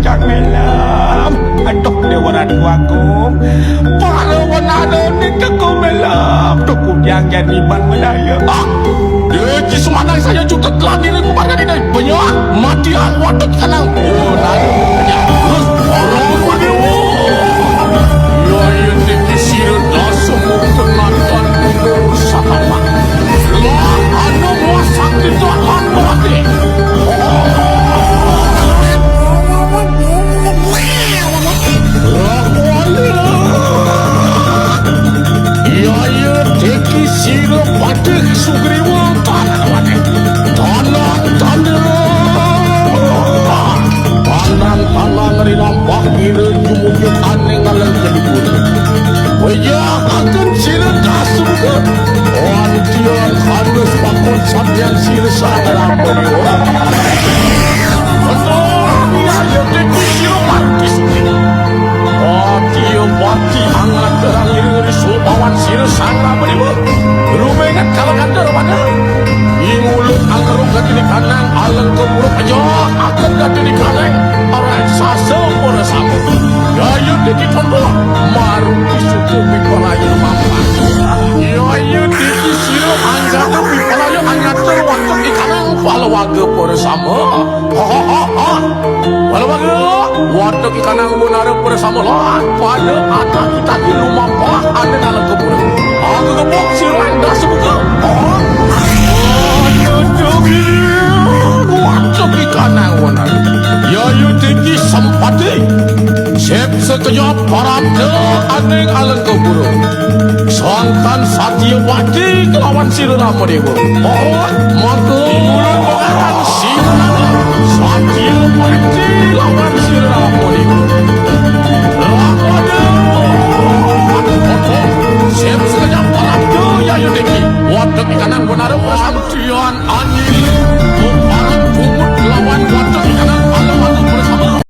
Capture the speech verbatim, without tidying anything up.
Cang Melem. Aduh, Déwa Ratu Agung. Para wanara ning Teka Melem. Duh, kujang jani ban menaya. Ah, Déwa Ji Sumanang saya jutet lani ring kumarga dina. Banyak mati ang watek kanang. Oh, lalu. Ya, terus orang Déwa. Ya, ya, tinggi sira dasa mungkin mantan mundur sataman. Lah, anu muasak kita hamba. Yaya teki sira patih Sugriwa tanang patih. Tanang tanang. Tanang tanang ri lampah ira jumujuk aning ngaleng kedubur. Wayah akan sira kasungka. Antian kanus pakon sampeyan sira sangrama. Betul, iya, iya, teki sira mati suci. Ati ya mati angat terang iri ngeri subawan sira sangrama dewa. Rumenget kala kandel pada. Ing ulut angeruk gati di kanang aleng kepuruk aja akan gati di kanang. Raksasa ora sama. Gaya teki tondo. Maruti suku pipalayu mampan. Gaya teki sira anggata pipalayu anggata waktu di kanang palawaga ora sama. Ha, ha, ha, ha. Palawaga, watek ikanang bonara pada sama lan pada anak kita di lumampah ane dalam kebun. Aku gebok sira endah sebuka. Ha. Watek ikanang bonara. Yayu teki sempati. Sip sekejap parabda aning alengka pura. Sangkan Satyawati kelawan sira Rama Dewa. Oh, maka mulai pengarang sira Satyawati lawan sira Rama Dewa. Rama Dewa. Sip sekejap parabda Yayu teki. Watek ikanang bonara Tuan Ani.